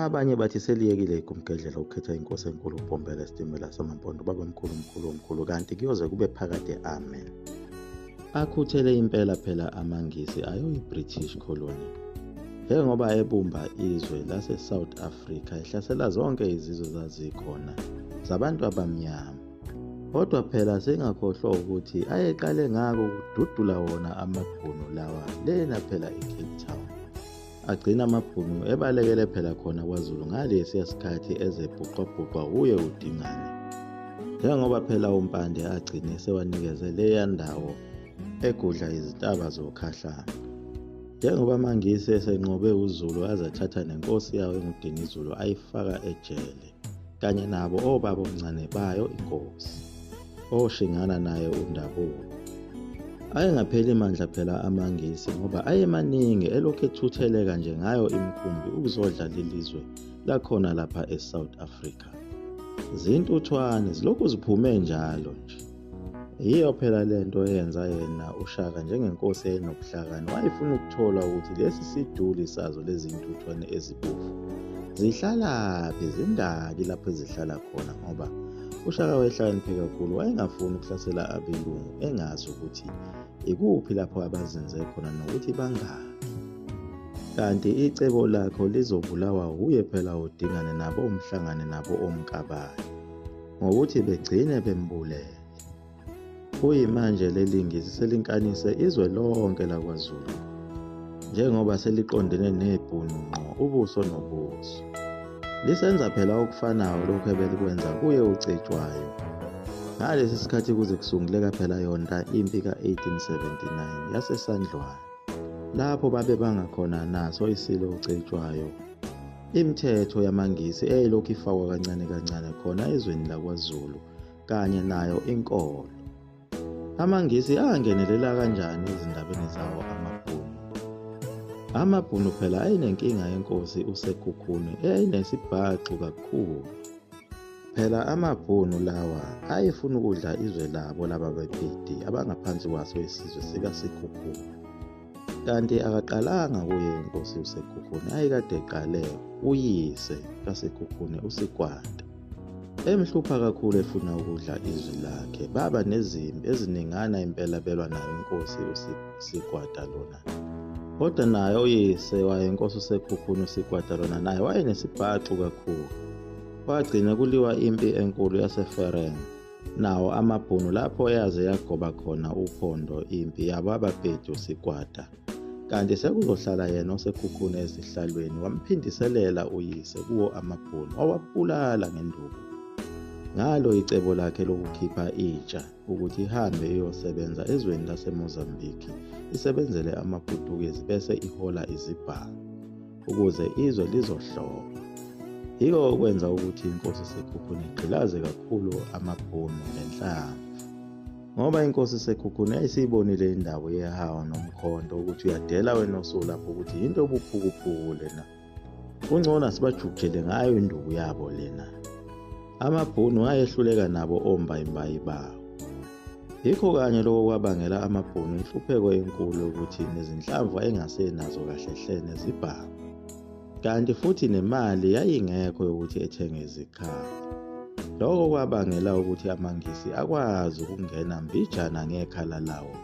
Abanye bathi seliyekile igumgedlela ukukhetha inkosi enkulu uBhombela Isitimela samaMpondo babamkhulu mkhulu omkhulu kanti kuyoze kube phakade amen. Akhuthele impela phela amaNgisi ayoyi-British colony. Njengoba ebumba izwe lase-South Africa ehlasela zonke izizwe zazikhona zabantu abamnyama. Kodwa phela singakhohlwa ukuthi ayeqale ngako ukududula wona amaBhunu lawa lena phela eCape Town. Agcina amaBhunu ebalekele phela khona kwaZulu ngalesiya sikhathi ezebhuqwabhuqwa wuye uDingane. Njengoba phela uMpande agcine sewanikeze leya ndawo egudla izintaba zoKhahlamba. Njengoba amaNgisi esenqobe uZulu azathatha nenkosi yawo enguDinizulu ayifaka ejele kanye nabo obaba omncane bayo inkosi oshingana naye uNdabuko. Ayengapheli mandla phela amaNgisi ngoba ayemaningi elokhu ethutheleka nje ngayo imikhumbi ukuzodla lelizwe lakhona lapha eSouth Africa. Zintuthwane zilokhu ziphume njalo nje. Yiyo phela lento eyenza yena uShaka njengenkosi eyayinobuhlakani wayefuna ukuthola ukuthi lesi siduli sazo lezi ntuthwane ezibovu zihlalaphi, zingaki lapho ezihlala khona, ngoba uShaka wayehlakaniphe kakhulu, wayengafuni ukuhlasela abelungu engazi ukuthi ikuphi lapho abazinze khona nokuthi bangaki. Kanti icebo lakho lizobulawa wuye phela uDingane nabo uMhlangane nabo oMkabayi ngokuthi begcine bembulele. Kuyimanje leli Ngisi selinkanise izwe lonke lakwaZulu njengoba seliqondene neBhunu ngqo ubuso nobuso. Lisenza phela okufanayo lokhu ebelikwenza kuye uCetshwayo. Ngalesi sikhathi kuze kusunguleka phela yona impi ka-1879 yaseSandlwana lapho babebanga khona naso isilo uCetshwayo. Imithetho yamaNgisi eyayilokhu ifakwa kancane kancane khona ezweni lakwaZulu kanye nayo inkolo. AmaNgisi angenelela kanjani ezindabeni zawo amaBhunu? AmaBhunu phela ayenenkinga yenkosi uSekhukhune eyayinesibhaxu kakhulu. Phela amaBhunu lawa ayefuna ukudla izwe labo laba bePedi abangaphansi kwaso isizwe sikaSekhukhune. Kanti akaqalanga kuye inkosi uSekhukhune, ayekade eqale uyise kaSekhukhune uSikwata. Emhlupha kakhulu efuna ukudla izwi lakhe, baba nezimpi eziningana impela belwa nayo inkosi uSikwata lona. Kodwa naye uyise waye inkosi uSekhukhune uSikwata lona naye wayenesibhaxu kakhulu. Kwagcina kuliwa impi enkulu yaseFereng nawo amaBhunu lapho yaze yagoba khona uphondo impi yabo abaPedi uSikwata. Kanti sekuzohlala yena uSekhukhune esihlalweni, wamphindiselela uyise kuwo amaBhunu wawabulala ngenduku. Ngalo icebo lakhe lokukhipha intsha ukuthi ihambe iyosebenza ezweni laseMozambique isebenzele amaPutukezi bese ihola izibhamu ukuze izwe lizohloma. Yiko okwenza ukuthi inkosi Sekhukhune igqilaze kakhulu amaBhunu ngenhlamvu. Ngoba inkosi Sekhukhune yayisiyibonile indawo yehawa nomkhonto ukuthi uyadela wena osulapho ukuthi yinto yobuphukuphuku lena. Kungcono sibajujele ngayo induku yabo lena. AmaBhunu ayehluleka nabo ombayimbayi bawo. Yikho kanye lokho kwabangela amaBhunu inhlupheko enkulu ukuthi nezinhlamvu ayengasenazo kahle hle nezibhamu. Kanti futhi nemali yayingekho yokuthi ethenge izikhali. Lokho kwabangela ukuthi amaNgisi akwazi ukungena mbijana ngekhala lawo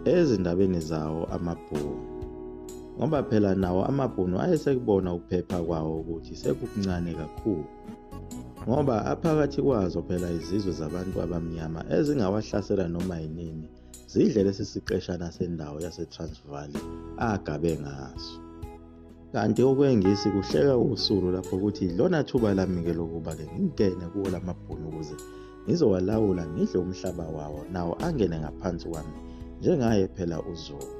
ezindabeni zawo amaBhunu. Ngoba phela nawo amaBhunu ayesekubona ukuphepha kwawo ukuthi sekukuncane kakhulu. Ngoba aphakathi kwazo phela izizwe zabantu abamnyama ezingawahlasela noma yinini zidle lesi siqeshana sendawo yaseTransvaal agabe ngaso. Kanti okwengisi kuhleka usulu lapho ukuthi lona thuba lami-ke lokuba-ke ngingene kuwo lamabhunu ukuze ngizowalawula ngidle umhlaba wawo nawo angene ngaphansi kwami njengaye phela uZulu.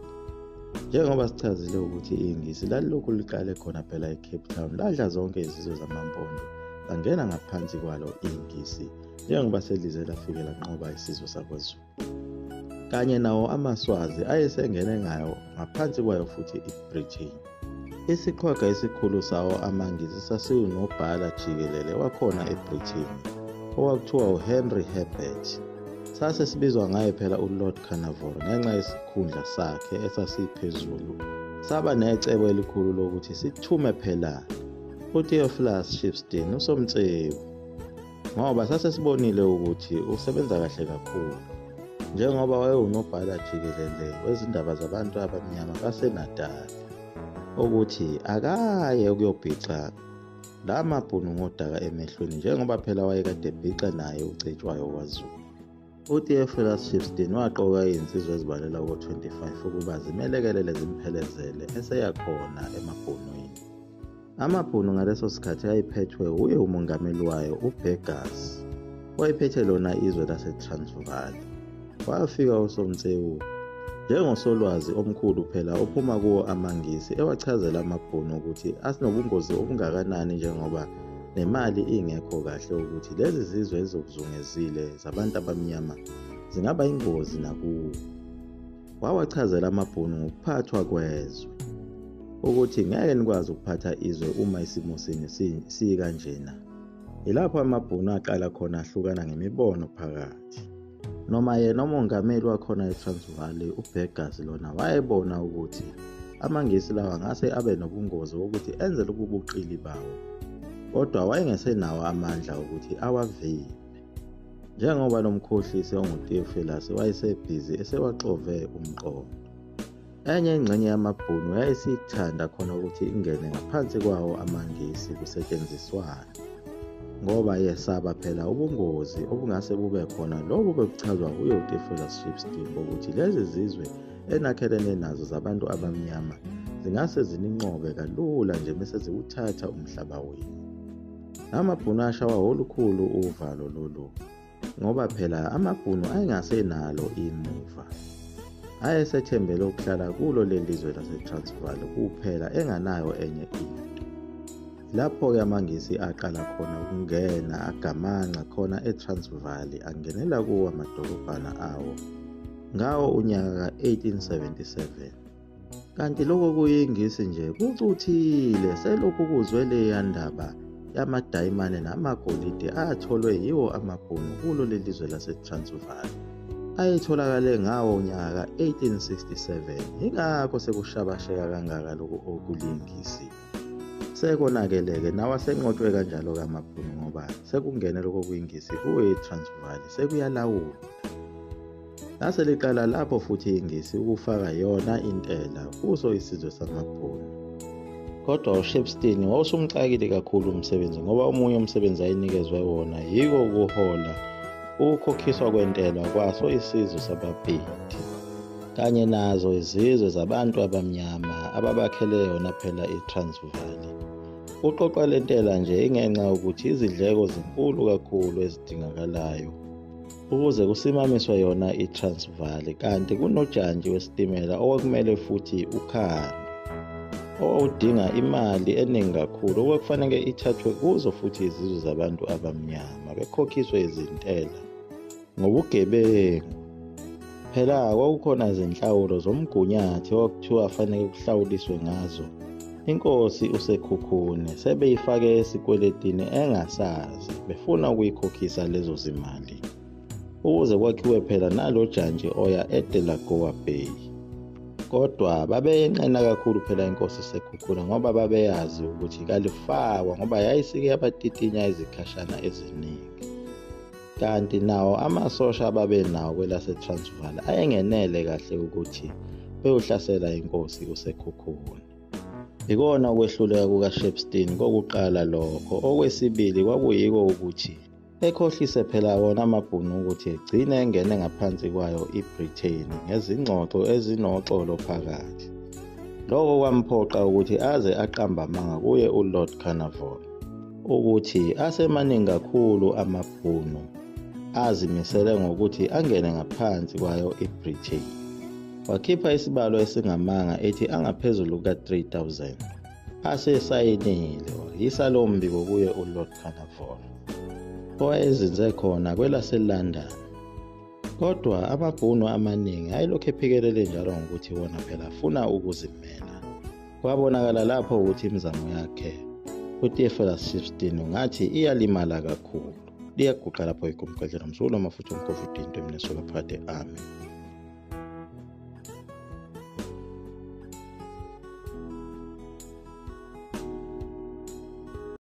Njengoba sichazile ukuthi iNgisi lalilokhu liqale khona phela eCape Town ladla zonke izizwe zamaMpondo langena ngaphansi kwalo iNgisi njengoba selize lafike lanqoba isizwe sakwaZulu. Kanye nawo amaSwazi ayesengene ngayo ngaphansi kwayo futhi iBritain. Isiqhwaga esikhulu sawo amaNgisi sasiwunobhala jikelele wakhona eBritain owakuthiwa uHenry Herbert. Sase sibizwa ngaye phela uLord Carnarvon ngenxa yesikhundla sakhe esasiphezulu. Saba necebo elikhulu lokuthi sithume phela uTheophilus Shepstone uSomtsewu, ngoba sasesibonile ukuthi usebenza kahle kakhulu njengoba wayewunobhala jikelele wezindaba zabantu abamnyama baseNatal, ukuthi akaye ukuyobhixa la mabhunu ngodaka emehlweni njengoba phela wayekade ebhixa naye uCetshwayo kwaZulu. UTheophilus Shepstone waqoka izinsizwa ezibalelwa ko-25 ukuba zimelekelele zimphelezele eseya khona emabhunwini. Amabhunu ngaleso sikhathi ayephethwe uye umongameli wayo uBurgers, wayephethe lona izwe laseTransvaal. Wafika uSomtsewu njengosolwazi omkhulu phela ophuma kuwo amaNgisi ewachazela amabhunu ukuthi asinobungozi obungakanani njengoba nemali ingekho kahle, ukuthi lezi zizwe ezokuzungezile zabantu abamnyama zingaba ingozi nakuwo. Wawachazela amabhunu ngokuphathwa kwezwe, ukuthi ngeke nikwazi ukuphatha izwe uma isimo senu sikanjena. Yilapho amabhunu aqala khona ahlukana ngemibono phakathi. Noma yena umongameli wakhona eTransvaal uBurgers lona wayebona ukuthi amaNgisi lawa angase abe nobungozi bokuthi enze lobu buqili bawo, kodwa wayengesenawo amandla ukuthi awavimbe, njengoba lo mkhohlisi onguTheophilus wayesebhizi esewaxove umqondo. Enye ingxenye yamabhunu yayisithanda khona ukuthi ingene ngaphansi kwawo amaNgisi kusetshenziswana, ngoba yesaba phela ubungozi obungase bube khona lobu bekuchazwa uye uTheophilus Shepstone bokuthi lezi zizwe enakhelene nazo zabantu abamnyama zingase zininqobe kalula nje bese ziwuthatha umhlaba wenu. Amabhunu ashawa olukhulu uvalo lolu, ngoba phela amabhunu ayengasenalo imuva, ayesethembele ukuhlala kulo leli zwe laseTransvaal kuphela enganayo enye into. Lapho-ke amaNgisi aqala khona ukungena agamanxa khona eTransvaal, angenela kuwo amadolobhana awo ngawo unyaka ka-1877. Kanti lokho kuyiNgisi nje kucuthile selokhu kuzwe leya ndaba yamadayimane namagolide atholwe yiwo amabhunu kulo leli zwe laseTransvaal ayetholakale ngawo unyaka ka-1867. Yingakho sekushabasheka kangaka lokhu okulingisi. Sekonakeleke nawasenqotshwe kanjalo kamabhunu, ngoba sekungene lokho kuyiNgisi kuwe iTransvaal sekuyalawula. Lase liqala lapho futhi iNgisi ukufaka yona intela kuso isizwe samabhunu. Kodwa uShepstone wawusumxakile kakhulu umsebenzi, ngoba omunye umsebenzi ayinikezwe wona yiko ukuhola ukukhokhiswa kwentela kwaso isizwe sabaPedi kanye nazo izizwe zabantu abamnyama ababakhele yona phela iTransvaal. Uqoqa lentela nje ingenxa yokuthi izindleko zinkulu kakhulu ezidingakalayo ukuze kusimamiswe yona iTransvaal, kanti kunojantshi wesitimela okwakumele futhi ukhandwe owawudinga imali eningi kakhulu okwakufanele ithathwe kuzo futhi izizwe zabantu abamnyama bekhokhiswe izintela ngobugebengu. Phela kwakukhona izinhlawulo zomgunyathi okwakuthiwa fanele kuhlawuliswe ngazo inkosi uSekhukhune, sebeyifake esikweletini engasazi befuna ukuyikhokhisa lezo zimali ukuze kwakhiwe phela nalo jantshi oya eDelagoa Bay. Kodwa babeyenqena kakhulu phela inkosi uSekhukhune, ngoba babeyazi ukuthi kalifakwa, ngoba yayisike yabatitinya izikhashana eziningi. Kanti nawo amasosha ababenawo kwelaseTransvaal ayengenele kahle ukuthi beyohlasela inkosi uSekhukhune. Ikona ukwehluleka kukaShepstone kokuqala lokho. Okwesibili kwakuyiko ukuthi ekhohlise phela wona amabhunu ukuthi egcine engene ngaphansi kwayo iBritain ngezingxoxo ezinoxolo phakathi. Lokho kwamphoqa ukuthi aze aqambe amanga kuye uLord Carnarvon ukuthi asemaningi kakhulu amabhunu azimisele ngokuthi angene ngaphansi kwayo iBritain. Wakhipha isibalo esingamanga ethi angaphezulu kuka-3000 asesayinile, wayisa lo mbiko kuye uLord Carnarvon owayezinze khona kwelaseLondon. Kodwa amabhunu amaningi ayelokhu ephikelele njalo ngokuthi wona phela afuna ukuzimela. Kwabonakala lapho ukuthi imizamo yakhe uTheophilus Shepstone ngathi iyalimala kakhulu. Liyaguqa lapho igumgedlela mzulu amafutha umkhovu into emnesoka phakade. Amen.